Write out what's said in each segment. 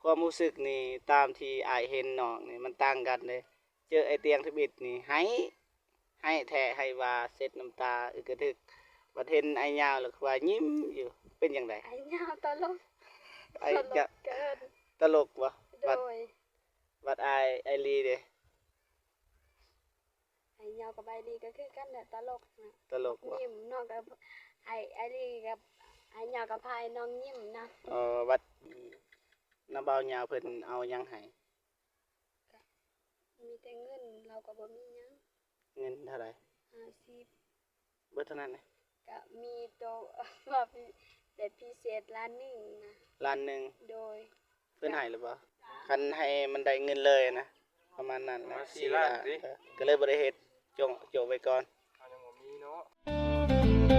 ຄວາມຮູ້ສຶກນີ້ ຕາມທີ່ອ້າຍເຫັນນ້ອງນີ້ມັນຕ່າງກັນເດ້. ເຈີອ້າຍຕຽງທຳອິດນີ້ໄຫ້ ໄຫ້ແທ້ ໄຫ້ວ່າເຊັດນ້ຳຕາອຶກກະທຶກ, ບັດເຫັນອ້າຍຍາວແລ້ວຄືວ່າຍິ້ມຢູ່. ເປັນຈັ່ງໃດ? ອ້າຍຍາວຕະຫຼົກ ອ້າຍ ຕະຫຼົກເກີນ ຕະຫຼົກບໍ່? ໂດຍ. ບັດ ບັດອ້າຍ ອ້າຍລີເດ? ອ້າຍຍາວກັບອ້າຍລີກໍຄືກັນແຫຼະ ຕະຫຼົກນະ ຕະຫຼົກບໍ່? ຍິ້ມ ນ້ອງກໍ ອ້າຍ ອ້າຍລີກັບອ້າຍຍາວກໍພາອ້າຍນ້ອງຍິ້ມນຳ. ເອີ ບັດນ້າບ່າວຍາວເພິ່ນເອົາຫຍັງໃຫ້? ກໍມີແຕ່ເງິນ ລາວກໍບໍ່ມີຫຍັງ. ເງິນເທົ່າໃດ? ຫ້າສິບ ເບິດເທົ່ານັ້ນເດ? ກະມີໂຕ ວ່າ ແບບພິເສດລ້ານໜຶ່ງນະ. ລ້ານໜຶ່ງ? ໂດຍ. ເພິ່ນໃຫ້ຫຼືບໍ່? ຄັນໃຫ້ມັນໄດ້ເງິນເລີຍນະ ປະມານນັ້ນແຫຼະ ປະມານສີ່ລ້ານ ສີ່ລ້ານຕິ? ເອີ ກໍເລີຍບໍ່ໄດ້ເຮັດ ໂຈະ ໂຈະໄວ້ກ່ອນ. ເຮົາຍັງບໍ່ມີເນາະ.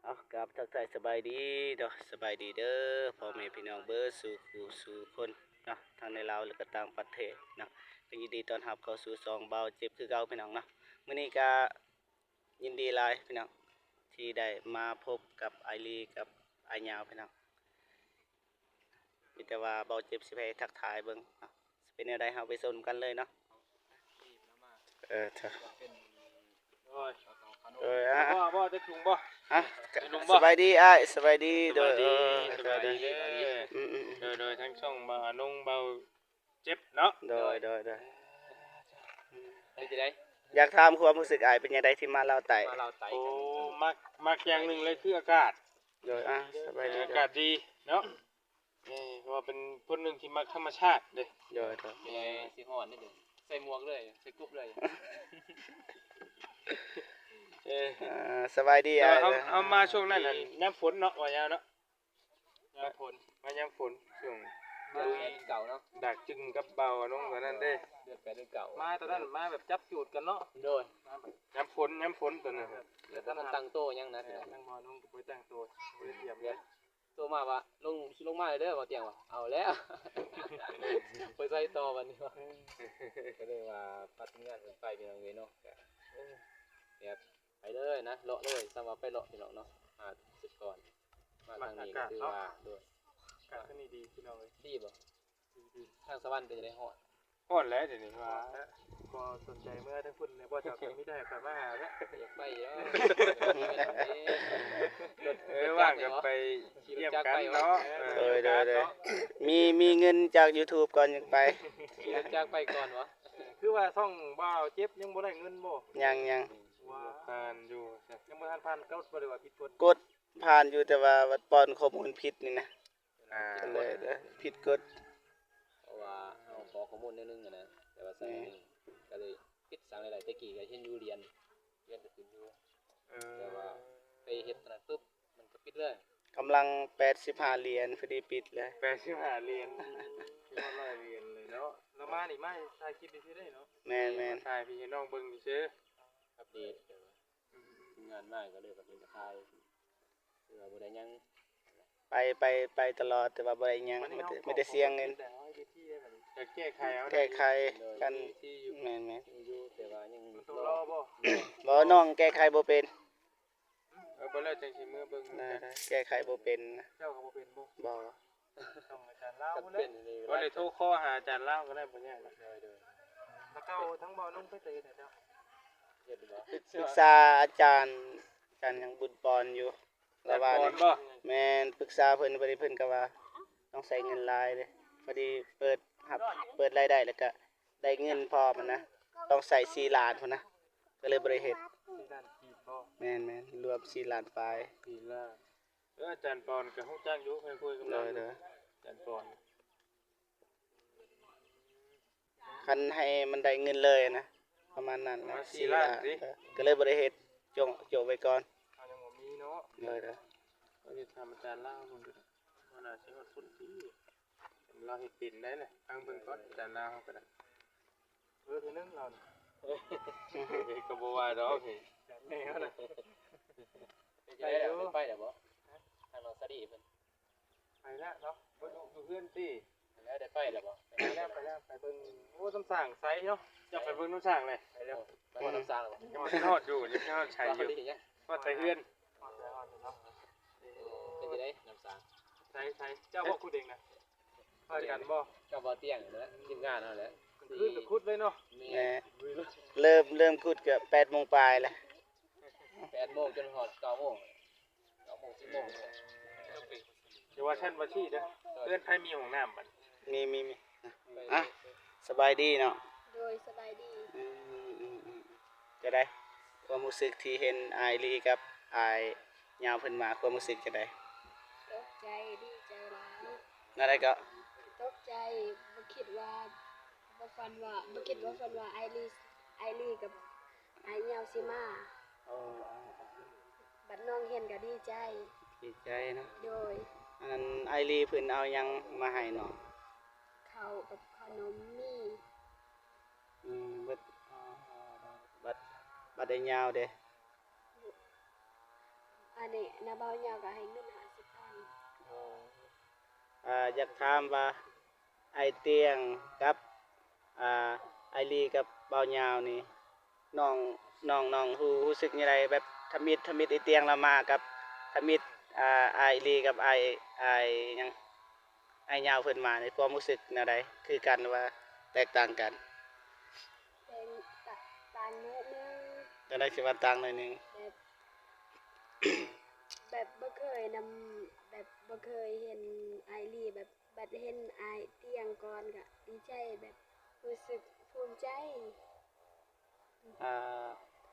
ເອົາ ກາບທັກທາຍສະບາຍດີເນາະ ສະບາຍດີເດີພໍ່ແມ່ພີ່ນ້ອງເບິດສູ່ຄູ່ສູ່ຄົນເນາະ ທັງໃນລາວ ແລະ ກໍຕ່າງປະເທດເນາະ. ກໍຍິນດີຕ້ອນຮັບເຂົ້າສູ່ຊ່ອງບ່າວເຈັບຄືເກົ່າພີ່ນ້ອງເນາະ. ມື້ນີ້ກໍຍິນດີຫຼາຍພີ່ນ້ອງ ທີ່ໄດ້ມາພົບກັບອ້າຍລີກັບອ້າຍຍາວພີ່ນ້ອງ. ມີແຕ່ວ່າບ່າວເຈັບຊິໄປທັກທາຍເບິ່ງເນາະ ຊິເປັນແນວໃດ ເຮົາໄປຊົມກັນເລີຍເນາະ. ເອີ ໂດຍ ໂດຍ ອ່າ ບໍ່ ບໍ່ ຈັກຖົງບໍ່? ຮະ? ຈັກຖົງບໍ່? ສະບາຍດີອ້າຍ ສະບາຍດີ. ໂດຍ ສະບາຍດີ ເອີ ສະບາຍດີ ສະບາຍດີ ອືມໆ ໂດຍ ໂດຍ ທັງຊ່ອງບ່າວອານົງ ບ່າວເຈັບເນາະ. ໂດຍ ໂດຍ ໂດຍ ເປັນຈັ່ງໃດ? ຢາກຖາມຄວາມຮູ້ສຶກອ້າຍ ເປັນຈັ່ງໃດທີ່ມາລາວໃຕ້? ມາລາວໃຕ້ ໂອ້ ມັກ ມັກຢ່າງໜຶ່ງເລີຍຄືອາກາດ. ໂດຍ ອ່າ ສະບາຍດີ ອາກາດດີເນາະ. ເອີ ເພາະວ່າເປັນຄົນໜຶ່ງທີ່ມັກທຳມະຊາດເດ້. ໂດຍ ໂດຍ ເອີ ຊິຮ້ອນເດ້ ໃສ່ໝວກເລີຍ ໃສ່ກຸບເລີຍ. ເອີ ອ່າ ສະບາຍດີອ້າຍ. ເຮົາ ເຮົາມາຊ່ວງນັ້ນ ຍາມຝົນເນາະ ວ່າຍາວເນາະ ຍາມຝົນ ມາຍາມຝົນ ຊ່ວງເດືອນແປດເດືອນເກົ້າເນາະ ດາກຈຶງກັບບ່າວອານົງຕອນນັ້ນເດ້. ເດືອນແປດເດືອນເກົ້າ ມາຕອນນັ້ນ ມາແບບຈັບຈູດກັນເນາະ. ໂດຍ ຍາມຝົນ ຍາມຝົນຕອນນັ້ນ ແຕ່ຕອນນັ້ນຕັ້ງໂຕຍັງນະ. ເອີ ທາງບ່າວອານົງກໍບໍ່ໄດ້ຕັ້ງໂຕ ບໍ່ໄດ້ຕຽມເລີຍ. ໂທມາວ່າ ລົງ ຊິລົງມາເດີ ບ່າວຕຽງວ່າ ເອົາແລ້ວ ໄປໃສຕໍ່ບັດນີ້ວະ. ກໍເລີຍວ່າພາທີມງານເພິ່ນໄປພີ່ນ້ອງເອີຍເນາະ. ກໍ ເອີ ແບບ ໄປເລີຍນະ ເລາະເລີຍ ສ່ຳວ່າໄປເລາະພີ່ນ້ອງເນາະ. ຫາເສດກ່ອນ ມາທາງນີ້ກໍຖືວ່າ ໂດຍ ອາກາດທີ່ນີ້ດີພີ່ນ້ອງເອີຍ. ດີບໍ່? ດີໆ. ທາງສະຫວັນເປັນຈັ່ງໃດ ຮ້ອນ? ຮ້ອນແຫຼະດຽວນີ້ວ່າ ບໍ່ສົນໃຈເມືອທາງພຸ້ນແລ້ວ ບໍ່ເຈົ້າກໍມີແຕ່ຂ້ອຍມາຫາແຫຼະ. ຢາກໄປຢູ່ແລ້ວ ເອີ ວ່າງກໍໄປຢ້ຽມກັນເນາະ. ເອີ ໂດຍໆ ມີ ມີເງິນຈາກຢູທູບກ່ອນຈັ່ງໄປ. ຂີ່ລົດຈັກໄປກ່ອນບໍ່? ຄືວ່າຊ່ອງບ່າວເຈັບຍັງບໍ່ໄດ້ເງິນບໍ່? ຍັງໆ ວ່າ ຜ່ານຢູ່ ຍັງບໍ່ທັນຜ່ານກົດບໍ່ ຫຼືວ່າຜິດກົດ? ກົດຜ່ານຢູ່ ແຕ່ວ່າວັດປ້ອນຂໍ້ມູນຜິດນີ້ນະ. ອ່າ ກໍເລີຍຜິດກົດ ເພາະວ່າເຮົາຂໍຂໍ້ມູນແນວໜຶ່ງຫັ້ນນະ ແຕ່ວ່າໃສ່ແນວໜຶ່ງ ກໍເລີຍຜິດ. ສ້າງລາຍໄດ້ ແຕ່ກີ້ກໍເຫັນຢູ່ຫຼຽນ ຫຼຽນກໍຂຶ້ນຢູ່ ເອີ ແຕ່ວ່າໄປເຮັດອັນນັ້ນປຶບ ມັນກໍປິດເລີຍ. ກຳລັງແປດສິບຫ້າຫຼຽນ ພໍດີປິດເລີຍ. ແປດສິບຫ້າຫຼຽນ ຮອດຮ້ອຍຫຼຽນເລີຍເນາະ. ລາວມານີ້ມາຖ່າຍຄລິບຊື່ໆເດ້ເນາະ. ແມ່ນໆ ມາຖ່າຍພີ່ໃຫ້ນ້ອງເບິ່ງຊື່ໆ ອັບເດດ. ອືມ ທີມງານມາກໍເລີຍວ່າເປັນຕາຖ່າຍ ຄືວ່າບໍ່ໄດ້ຫຍັງ. ໄປ ໄປ ໄປຕະຫຼອດ ແຕ່ວ່າບໍ່ໄດ້ຫຍັງ ມີແຕ່ ມີແຕ່ເສຍເງິນ. ຈະແກ້ໄຂເອົາ ແກ້ໄຂກັນ. ແມ່ນໆ ຢູ່ ແຕ່ວ່າຍັງ ມັນຕ້ອງລໍບໍ່? ບໍ່ ນ້ອງແກ້ໄຂບໍ່ເປັນ. ເອີ ບໍ່ແລ້ວຈັ່ງຊິເມືອເບິ່ງນຳກັນ. ແກ້ໄຂບໍ່ເປັນ. ເຈົ້າກໍບໍ່ເປັນບໍ່? ບໍ່. ຕ້ອງອາຈານລາວພຸ້ນແຫຼະ. ບໍ່ໄດ້ໂທຂໍຫາອາຈານລາວກໍໄດ້ ບໍ່ຍາກດອກ. ແລ້ວເຈົ້າທັງບໍ່ລົງໄປເຮັດໃຫ້ເຈົ້າ ເຮັດບໍ່? ປຶກສາອາຈານ ອາຈານຫຍັງ ບຸນປອນຢູ່ ລາວວ່າ. ແມ່ນ ປຶກສາເພິ່ນ ບັດນີ້ເພິ່ນກໍວ່າຕ້ອງໃຊ້ເງິນຫຼາຍເດ້. ພໍດີເປີດຮັບ ເປີດລາຍໄດ້ ແລ້ວກໍໄດ້ເງິນພ້ອມຫັ້ນນະ ຕ້ອງໃຊ້ສີ່ລ້ານພຸ້ນນະ ກໍເລີຍບໍ່ໄດ້ເຮັດ. ສີ່ລ້ານກີບບໍ່? ແມ່ນໆ ລວມສີ່ລ້ານປາຍ. ສີ່ລ້ານ. ເອີ ອາຈານປອນກໍຮູ້ຈັກຢູ່ ເຄີຍຄຸຍກັບລາວ. ໂດຍໆ ອາຈານປອນ ຄັນໃຫ້ມັນໄດ້ເງິນເລີຍນະ ປະມານນັ້ນແຫຼະ. ປະມານສີ່ລ້ານຕິ? ເອີ ກໍເລີຍບໍ່ໄດ້ເຮັດ ໂຈະ ໂຈະໄວ້ກ່ອນ. ເຮົາຍັງບໍ່ມີເນາະ. ໂດຍໆ ເຮົາຊິຖາມອາຈານລາວເບິ່ງ ວ່າໜ້າຊິຮອດພຸ້ນຕິ. ລາວເຮັດເປັນໄດ໋ນະ ຟັງເບິ່ງກ່ອນ ອາຈານລາວເຮົາກໍໄດ້. ເອີ ເທື່ອໜຶ່ງລາວນະ ກໍບໍ່ວ່າດອກ. ແມ່ນນະ ເປັນຈັ່ງໃດລະ ໄປແລ້ວບໍ່? ທາງນ້ອງສາລີເພິ່ນ ໄປແລ້ວເນາະ. ບໍ່ຢູ່ເຮືອນຕິ? ໄດ້ໄປແລ້ວບໍ່? ໄປແລ້ວ ໄປແລ້ວ ໄປເບິ່ງ. ໂອ້ ນ້ຳສ້າງໃສເນາະ. ຢາກໄປເບິ່ງນ້ຳສ້າງເລີຍ. ໄປແລ້ວ ໄປຮອດນ້ຳສ້າງແລ້ວບໍ່? ຮອດຢູ່ ຍັງຮອດໃສຢູ່. ຮອດໃສເຮືອນ. ຮອດແຕ່ເຮືອນ. ຮອດແຕ່ເຮືອນເນາະ. ເປັນຈັ່ງໃດນ້ຳສ້າງ? ໃສ ໃສ ເຈົ້າບໍ່ຂຸດເອງນະ? ພາກັນບໍ່? ກັບບໍ່ຕຽງນະ ທີມງານເຮົາແຫຼະ. ຄືໄປຂຸດເລີຍເນາະ. ແມ່ນ. ເລີ່ມ ເລີ່ມຂຸດກໍແປດໂມງປາຍແລ້ວ. ແປດໂມງຈົນຮອດເກົ້າໂມງ. ເກົ້າໂມງ ສິບໂມງ. ແຕ່ວ່າຊັ້ນວ່າຊີ້ເດີ ເຮືອນໃຜມີຫ້ອງນ້ຳບັດ? ມີ ມີ ມີ. ອ່ະ ສະບາຍດີເນາະ. ໂດຍ ສະບາຍດີ. ອືມ ອືມ ອືມ ອືມ. ຈັ່ງໃດ ຄວາມຮູ້ສຶກທີ່ເຫັນອ້າຍລີກັບອ້າຍຍາວເພິ່ນມາ ຄວາມຮູ້ສຶກຈັ່ງໃດ? ຕົກໃຈ ດີໃຈຫຼາຍ. ແນວໃດເກາະ? ຕົກໃຈ ບໍ່ຄິດວ່າ ບໍ່ຝັນວ່າ ບໍ່ຄິດບໍ່ຝັນວ່າອ້າຍລີ ອ້າຍລີກັບອ້າຍຍາວຊິມາ. ໂອ້ ບັດນ້ອງເຫັນກໍດີໃຈ. ດີໃຈເນາະ. ໂດຍ. ອັນອ້າຍລີເພິ່ນເອົາຫຍັງມາໃຫ້ນ້ອງ? ເຂົ້າກັບຂະໜົມມີ. ອືມ ເບິດ. ບັດ ບັດອ້າຍຍາວເດ? ອັນນີ້ນ້າບ່າວຍາວກໍໃຫ້ເງິນຫ້າສິບພັນ. ເອີ ຢາກຖາມວ່າ ອ້າຍຕຽງກັບ ອ່າ ອ້າຍລີກັບບ່າວຍາວນີ້ ນ້ອງ ນ້ອງ ນ້ອງຮູ້ ຮູ້ສຶກແນວໃດ? ແບບທຳອິດ ທຳອິດອ້າຍຕຽງລາວມາກັບທຳອິດ ອ່າ ອ້າຍລີກັບອ້າຍ ອ້າຍຫຍັງ ອ້າຍຍາວເພິ່ນມານີ້ ຄວາມຮູ້ສຶກແນວໃດ? ຄືກັນ ຫຼືວ່າແຕກຕ່າງກັນ? ແຕກຕ່າງໜ້ອຍໜຶ່ງ. ຈັ່ງໃດຊິວ່າຕ່າງໜ້ອຍໜຶ່ງ? ແບບ ແບບບໍ່ເຄີຍນຳ ແບບບໍ່ເຄີຍເຫັນອ້າຍລີ ແບບ ບັດເຫັນອ້າຍຕຽງກ່ອນກະດີໃຈ ແບບຮູ້ສຶກພູມໃຈ. ອ່າ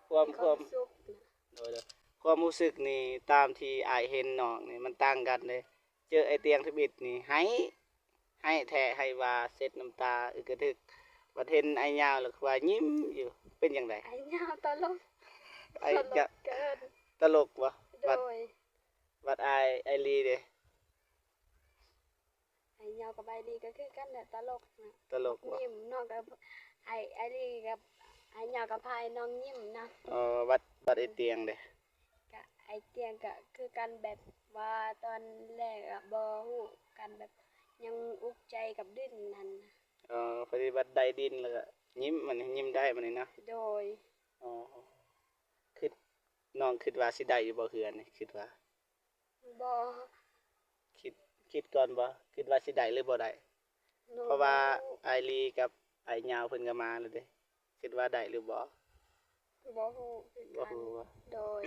ຄວາມ ມີຄວາມ ຄວາມສຸກນະ. ໂດຍ ໂດຍ. ຄວາມຮູ້ສຶກນີ້ ຕາມທີ່ອ້າຍເຫັນນ້ອງນີ້ ມັນຕ່າງກັນເດ້. ເຈີອ້າຍຕຽງທຳອິດນີ້ ໄຫ້ ໄຫ້ແທ້ ໄຫ້ວ່າເຊັດນ້ຳຕາອຶກກະທຶກ. ບັດເຫັນອ້າຍຍາວແລ້ວຄືວ່າຍິ້ມຢູ່ ເປັນຈັ່ງໃດ? ອ້າຍຍາວຕະຫຼົກ. ອ້າຍ ຕະຫຼົກເກີນ. ຕະຫຼົກບໍ່? ໂດຍ. ບັດ ບັດອ້າຍ ອ້າຍລີເດ? ອ້າຍຍາວກັບອ້າຍລີກໍຄືກັນແຫຼະ ຕະຫຼົກນະ. ຕະຫຼົກບໍ່? ຍິ້ມເນາະ. ກັບອ້າຍ ອ້າຍລີກັບອ້າຍຍາວກໍພານ້ອງຍິ້ມນະ. ເອີ ບັດ ບັດອ້າຍຕຽງເດ? ກະອ້າຍຕຽງກະຄືກັນ ແບບວ່າຕອນແລກອະບໍ່ຮູ້ກັນ ແບບຍັງອຸກໃຈກັບດິນຫັ້ນນະ. ເອີ ພໍດີບັດໄດ້ດິນແລ້ວກໍຍິ້ມ ບັດນີ້ຍິ້ມໄດ້ບັດນີ້ເນາະ. ໂດຍ. ອໍ ຄິດ ນ້ອງຄິດວ່າຊິໄດ້ຢູ່ບໍ່ເຮືອນນີ້? ຄິດວ່າ ບໍ່. ຄິດ ຄິດກ່ອນບໍ່? ຄິດວ່າຊິໄດ້ຫຼືບໍ່ໄດ້? ນ້ອງ ເພາະວ່າ ບໍ່ຮູ້ ອ້າຍລີກັບອ້າຍຍາວເພິ່ນກໍມາແລ້ວເດ້. ຄິດວ່າໄດ້ຫຼືບໍ່? ບໍ່ຮູ້ຄືກັນ. ບໍ່ຮູ້ບໍ່? ໂດຍ.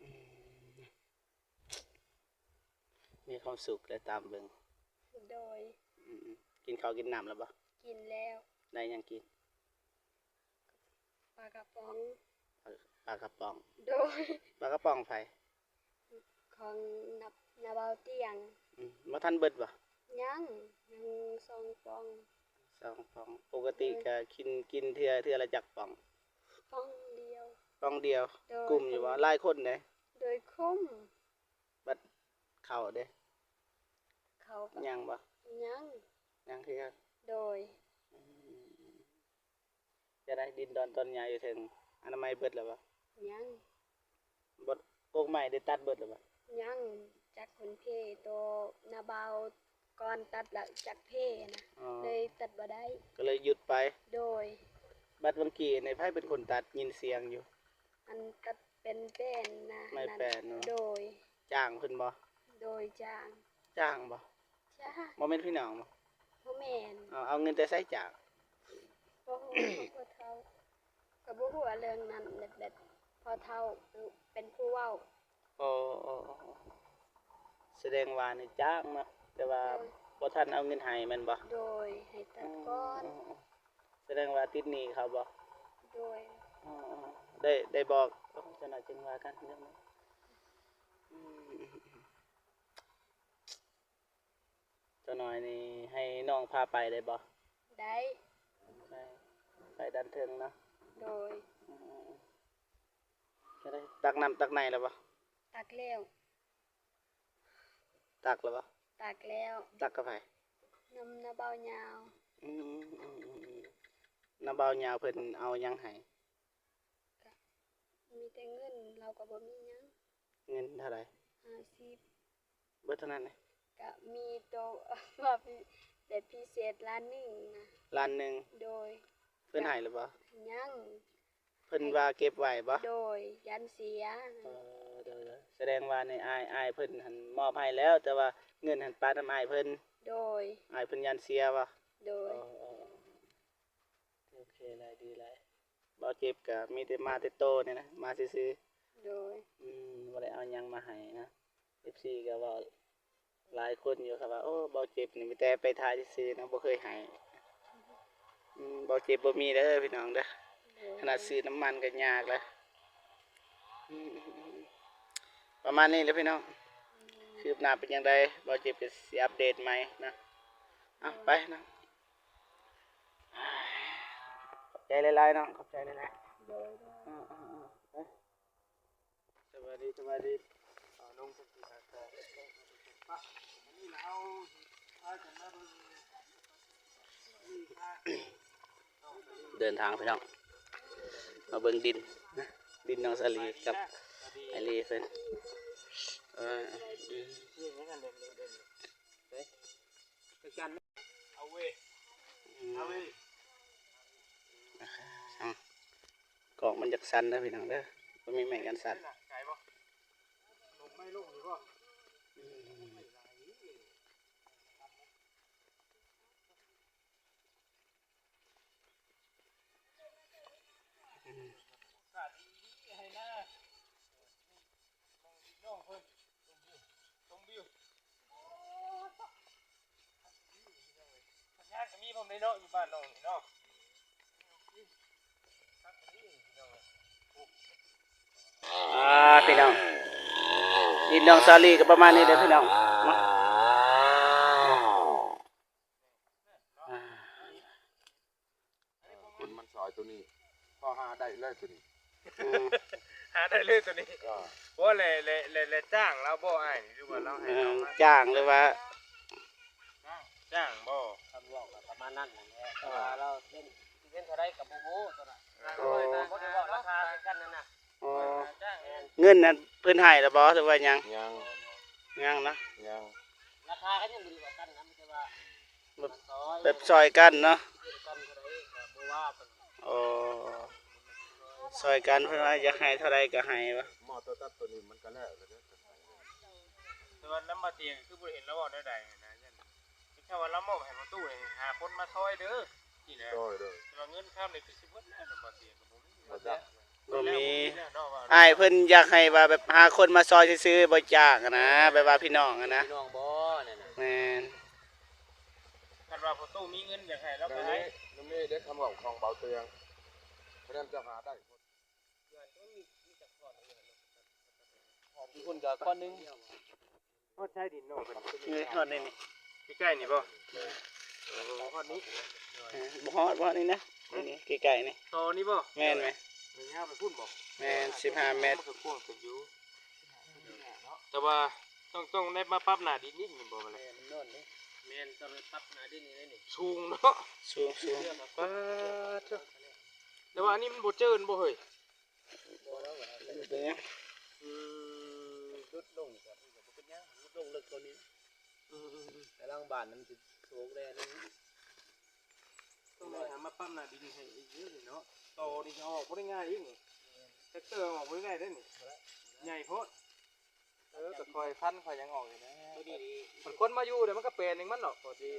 ອືມ ມີຄວາມສຸກແຫຼະຕາມເບິ່ງ. ໂດຍ. ອືມ ກິນເຂົ້າກິນນ້ຳແລ້ວບໍ່? ກິນແລ້ວ. ໄດ້ຫຍັງກິນ? ປາກະປ໋ອງ. ປາ ປາກະປ໋ອງ. ໂດຍ. ປາກະປ໋ອງໃຜ? ຂອງນ້າ ນ້າບ່າວຕຽງ. ອືມ ບໍ່ທັນເບິດບໍ່? ຍັງ ຍັງສອງປ່ອງ. ສອງປ່ອງ. ປົກກະຕິ ໂດຍ ກະກິນ ກິນເທື່ອ ເທື່ອລະຈັກປ່ອງ? ປ່ອງດຽວ. ປ່ອງດຽວ. ໂດຍ. ກຸ້ມຢູ່ບໍ່? ຫຼາຍຄົນເດ້. ໂດຍ ກຸ້ມ. ບັດເຂົ້າເດ້? ເຂົ້າກໍ ຍັງບໍ່? ຍັງ. ຍັງຄືກັນ. ໂດຍ. ອືມ ຈະໄດ້ດິນດອນຕອນຫຍ້າຢູ່ເທິງ ອະນາໄມເບິດແລ້ວບໍ່? ຍັງ. ບໍ່ ກົກໄມ້ໄດ້ຕັດເບິດແລ້ວບໍ່? ຍັງ. ຈັກຄົນເພໂຕ ນ້າບ່າວກ່ອນຕັດແລ້ວຈັກເພນະ. ອໍ ເລີຍຕັດບໍ່ໄດ້ ກໍເລີຍຢຸດໄປ. ໂດຍ. ບັດວັງກີ້ນີ້ໃຜເປັນຄົນຕັດ? ຍິນສຽງຢູ່ ອັນຕັດເປັນແປ້ນນະ. ໄມ້ແປ້ນເນາະ. ໂດຍ. ຈ້າງເພິ່ນບໍ່? ໂດຍ ຈ້າງ. ຈ້າງບໍ່? ຈ້າງ. ບໍ່ແມ່ນພີ່ນ້ອງບໍ່? ບໍ່ແມ່ນ. ເອົາ ເອົາເງິນແຕ່ໃສຈ້າງ? ບໍ່ຮູ້ ພໍ່ເຖົ້າ ກໍບໍ່ຮູ້ເລື່ອງນັ້ນ ແບບ ແບບພໍ່ເຖົ້າເປັນຜູ້ເວົ້າ. ອໍ ສະແດງວ່ານີ້ຈ້າງເນາະ ແຕ່ວ່າ ໂດຍ ບໍ່ທັນເອົາເງິນໃຫ້ແມ່ນບໍ່? ໂດຍ ໃຫ້ຕັດກ່ອນ. ອໍ ສະແດງວ່າຕິດໜີ້ເຂົາບໍ່? ໂດຍ. ອໍ ໄດ້ ໄດ້ບອກ? ຈັ່ງໃດຈຶ່ງວ່າກັນເລື່ອງນັ້ນ. ອືມ ເຈົ້ານ້ອຍນີ້ໃຫ້ນ້ອງພາໄປໄດ້ບໍ່? ໄດ້. ໄປ ໄປດ້ານເທິງເນາະ. ໂດຍ. ອືມ ຈະໄດ້ຕັກນ້ຳຕັກໃນແລ້ວບໍ່? ຕັກແລ້ວ. ຕັກແລ້ວບໍ່? ຕັກແລ້ວ. ຕັກກັບໃຜ? ນຳນ້າບ່າວຍາວ. ອືມ ນ້າບ່າວຍາວເພິ່ນເອົາຫຍັງໃຫ້? ກະມີແຕ່ເງິນ ລາວກໍບໍ່ມີຫຍັງ. ເງິນເທົ່າໃດ? ຫ້າສິບ. ເບິດເທົ່ານັ້ນເດ? ກ ກໍມີໂຕ ວ່າພິ ແບບພິເສດລ້ານໜຶ່ງນະ. ລ້ານໜຶ່ງ? ໂດຍ. ເພິ່ນໃຫ້ຫຼືບໍ່? ຍັງ. ເພິ່ນວ່າເກັບໄວ້ບໍ່? ໂດຍ. ຢ້ານເສຍ. ເອີ ໂດຍໆ. ສະແດງວ່າໃນອ້າຍ ອ້າຍເພິ່ນຫັ້ນມອບໃຫ້ແລ້ວ ແຕ່ວ່າເງິນຫັ້ນປະນຳອ້າຍເພິ່ນ. ໂດຍ. ອ້າຍເພິ່ນຢ້ານເສຍບໍ່? ໂດຍ. ເອີໆ. ໂອເຄຫຼາຍ ດີຫຼາຍ. ເບົາເຈັບກໍມີແຕ່ມາແຕ່ໂຕນີ້ນະ ມາຊື່ໆ. ໂດຍ. ອືມ ບໍ່ໄດ້ເອົາຫຍັງມາໃຫ້ນະ. ເອັຟຊີກໍເວົ້າຫຼາຍຄົນຢູ່ ເຂົາວ່າ ໂອ້ ເບົາເຈັບນີ້ມີແຕ່ໄປຖ່າຍຊື່ໆນະ ບໍ່ເຄີຍໃຫ້. ອືມ ເບົາເຈັບບໍ່ມີເດີພີ່ນ້ອງເດີ. ໂດຍ. ຂະໜາດຊື້ນ້ຳມັນກໍຍາກແລ້ວ. ອືມ ປະມານນີ້ແຫຼະພີ່ນ້ອງ. ອືມ ຄືບໜ້າເປັນຈັ່ງໃດ ເບົາເຈັບກໍຊິອັບເດດໃໝ່ນະ. ເອົາ ໂດຍ ໄປເນາະ. ຂອບໃຈຫຼາຍໆເນາະ ຂອບໃຈຫຼາຍໆ. ໂດຍໆ. ເອີໆໆ ໄປ ສະບາຍດີ ສະບາຍດີ. ເອົາ ນຸ່ງເພິ່ນຊິຫາແຕ່ ນີ້ລະ ເຮົາພາກັນມາເບິ່ງ ເດີນທາງພີ່ນ້ອງ ມາເບິ່ງດິນ ດິນນ້ອງສາລີກັບອ້າຍລີເພິ່ນ. ເອີ ອືມ ເອົາເວີຍ ອືມ ເອົາເວີຍ ກ້ອງມັນຢາກສັ່ນເດີພີ່ນ້ອງເດີ ບໍ່ມີໄມ້ກັນສັ່ນ. ໄກບໍ່? ລົມໄມ້ລົງຢູ່ບໍ່? ອືມ. ອ່າ ພີ່ນ້ອງ ດິນນ້ອງສາລີກໍປະມານນີ້ເດີພີ່ນ້ອງເນາະ. ອ່າ ຄົນມັນຊອຍໂຕນີ້ ພໍຫາໄດ້ເລີຍໂຕນີ້. ອືມ ຫາໄດ້ເລີຍໂຕນີ້. ເອີ ໂອ້ ແລະ ແລະ ແລະ ແລະ ຈ້າງລາວບໍ່ອ້າຍ ຫຼືວ່າລາວໃຫ້ເຮົາມາ? ຈ້າງ ຫຼືວ່າ ຈ້າງ ຈ້າງບໍ່? ຄຳເວົ້າກໍປະມານນັ້ນແຫຼະ ເພາະວ່າລາວເປັນ ຊິເປັນເທົ່າໃດກໍບໍ່ຮູ້ໂຕນັ້ນ. ອໍ ບໍ່ໄດ້ເວົ້າລາຄາໃສ່ກັນນັ້ນນະ. ອໍ ຈ້າງ ແມ່ນ ເງິນນັ້ນເພິ່ນໃຫ້ແລ້ວບໍ່ ຫຼືວ່າຍັງ? ຍັງ ຍັງເນາະ ຍັງ. ລາຄາກໍຍັງບໍ່ໄດ້ເວົ້າກັນນະ ມີແຕ່ວ່າ ແບບ ແບບຊ່ອຍກັນເນາະ. ຊ່ອຍກັນເທົ່າໃດກໍບໍ່ວ່າກັນ. ອໍ ຊ່ອຍກັນ ເພິ່ນວ່າຢາກໃຫ້ເທົ່າໃດກໍໃຫ້ວ່າ. ໝໍໂຕຕັດໂຕນີ້ມັນກໍແລ້ວແລ້ວເດ້. ແຕ່ວ່ານຳບ່າວຕຽງຄືບໍ່ເຫັນລາວເວົ້າແນວໃດນະ ຢ້ານ ຖ້າວ່າລາວມອບໃຫ້ພໍ່ຕູ້ນີ້ ຫາຄົນມາຊ່ອຍເດີ ນີ້ແຫຼະ. ໂດຍໆ. ແຕ່ວ່າເງິນຄຳນີ້ຄືຊິເບິດແລ້ວນຳບ່າວຕຽງກໍບໍ່ມີ ບໍ່ຈັກ. ບໍ່ມີ ອ້າຍເພິ່ນຢາກໃຫ້ວ່າແບບຫາຄົນມາຊ່ອຍຊື່ໆ ບໍ່ຈ້າງຫັ້ນນະ ແບບວ່າພີ່ນ້ອງຫັ້ນນະ. ພີ່ນ້ອງບໍ່ນັ້ນນະ? ແມ່ນ. ຄັນວ່າພໍ່ຕູ້ມີເງິນຢາກໃຫ້ລາວກໍໃຫ້. ນຳນີ້ ນຳນີ້ເດ້ຄຳເວົ້າຂອງບ່າວເຕືອງ ເພາະນັ້ນຈະຫາໄດ້. ຢູ່ພຸ້ນກໍຂ້ອນໜຶ່ງ. ຮອດໃຊ້ດິນເນາະ ເພິ່ນ ນີ້ຮອດໃນນີ້ ໃກ້ໆນີ້ບໍ່? ໂອ້ ຮອດນີ້. ເອີ ບໍ່ຮອດ ບໍ່ຮອດນີ້ນະ ນີ້ໃກ້ໆນີ້. ຕໍ່ນີ້ບໍ່? ແມ່ນ ແມ່ນ. ຍາວໄປພຸ້ນບໍ່? ແມ່ນ ສິບຫ້າແມັດ. ມັນກໍກວ້າງເຕີບຢູ່ ແຕ່ວ່າຕ້ອງ ຕ້ອງໄດ້ມາປັບໜ້າດິນອີກນີ້ບໍ່? ແມ່ນ ມັນໂນ້ນເດ້. ແມ່ນ ຕ້ອງໄດ້ປັບໜ້າດິນນີ້ ນີ້ສູງເນາະ. ສູງ ສູງ. ປາດໂທ້ ແຕ່ວ່າອັນນີ້ມັນບໍ່ເຈີນບໍ່ເຮີ້ຍ? ບໍ່ແລ້ວ ເປັນຫຍັງ? ອືມ ຫຼຸດລົງກໍ ກໍບໍ່ເປັນຫຍັງ ຫຼຸດລົງເລິກກວ່ານີ້. ອືມໆໆ ແຕ່ຫຼັງບ້ານມັນຊິໂຊກແດ່ນີ້. ຕ້ອງໄດ້ຫາມາປັບໜ້າດິນໃຫ້ອີກເດີເນາະ. ຕໍ່ນີ້ເອົາອອກບໍ່ໄດ້ງ່າຍອີກນີ້ ແທັກເຕີເອົາອອກບໍ່ໄດ້ເດ້ນີ້ ໃຫຍ່ໂພດ. ເອີ ກໍຄ່ອຍພັນຄ່ອຍຫຍັງອອກນີ້ນະ. ມັນຄົນມາຢູ່ແລ້ວມັນກໍແປນເອງມັນດອກ ພໍດີ.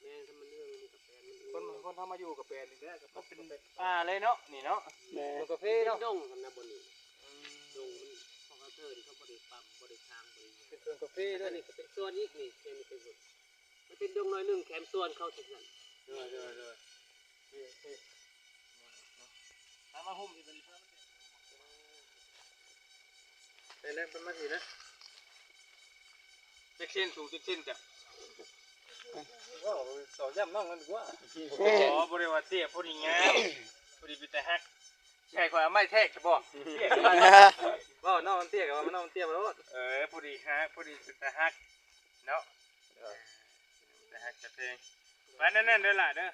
ແມ່ນ ຄັນມັນເລື່ອງມັນກໍແປນມັນເອງ. ຄົນ ຄົນເຮົາມາຢູ່ກໍແປນເອງແຫຼະ ກໍເປັນປ່າເລີຍເນາະ ນີ້ເນາະ. ແມ່ນ ມັນກາເຟເນາະ ເປັນດົງຫັ້ນນະ ບ່ອນນີ້. ອືມ ດົງມັນ ເພາະວ່າເທິງເຂົາບໍ່ໄດ້ປ້ຳ ບໍ່ໄດ້ທາງ ບໍ່ໄດ້ຫຍັງ. ເປັນສວນກາເຟເດີ ອັນນີ້ກໍເປັນສວນອີກນີ້ ເປັນ ເປັນ ມັນເປັນດົງໜ້ອຍໜຶ່ງ ແຄມສວນເຂົາຊິຊັ້ນ. ໂດຍ ໂດຍ ໂດຍ. ເອີ ເອີ ເອີ ມາຫຸ້ມທີ່ເພິ່ນ ໄປແລ້ວ ປະມານນີ້ນະ. ຈັກເຊັນ ສູງຈັກເຊັນຈ້ະ? ເວົ້າສອບຢ້ຳນ້ອງນັ້ນດີກວ່າ. ອໍ ບໍ່ໄດ້ວ່າເຕ້ຍ ພໍດີງາມ ພໍດີເປັນຕາຮັກ. ຊິໃຫ້ຂ້ອຍເອົາໄມ້ແທກຊະບໍ່? ເວົ້ານ້ອງມັນເຕ້ຍກໍວ່ານ້ອງມັນເຕ້ຍໂລດ. ເອີ ພໍດີຮັກ ພໍດີເປັນຕາຮັກເນາະ. ເອີ ເປັນຕາຮັກຕາແພງ. ໄປນັ້ນໆເດີຫຼ້າເດີ.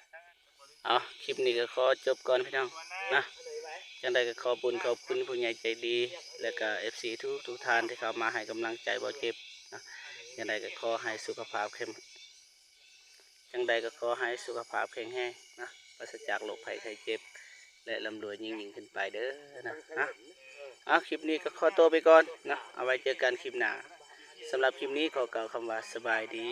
ເອົາ ຄລິບນີ້ກໍຂໍຈົບກ່ອນພີ່ນ້ອງນະ. ຈັ່ງໃດກໍຂອບບຸນຂອບຄຸນຜູ້ໃຫຍ່ໃຈດີ ແລະກະເອັຟຊີທຸກໆທ່ານທີ່ເຂົ້າມາໃຫ້ກຳລັງໃຈບໍ່ເຈັບນະ. ຈັ່ງໃດກໍຂໍໃຫ້ສຸຂະພາບເຂັ້ມ ຈັ່ງໃດກໍຂໍໃຫ້ສຸຂະພາບແຂງແຮງນະ ປາສະຈາກໂລກໄພໄຂ້ເຈັບ ແລະ ລ່ຳລວຍຍິ່ງໆຂຶ້ນໄປເດີນະ ນະ. ເອົາ ຄລິບນີ້ກໍຂໍຕົວໄປກ່ອນນະ ເອົາໄວ້ເຈີກັນຄລິບໜ້າ. ສຳລັບຄລິບນີ້ຂໍກ່າວຄຳວ່າສະບາຍດີ.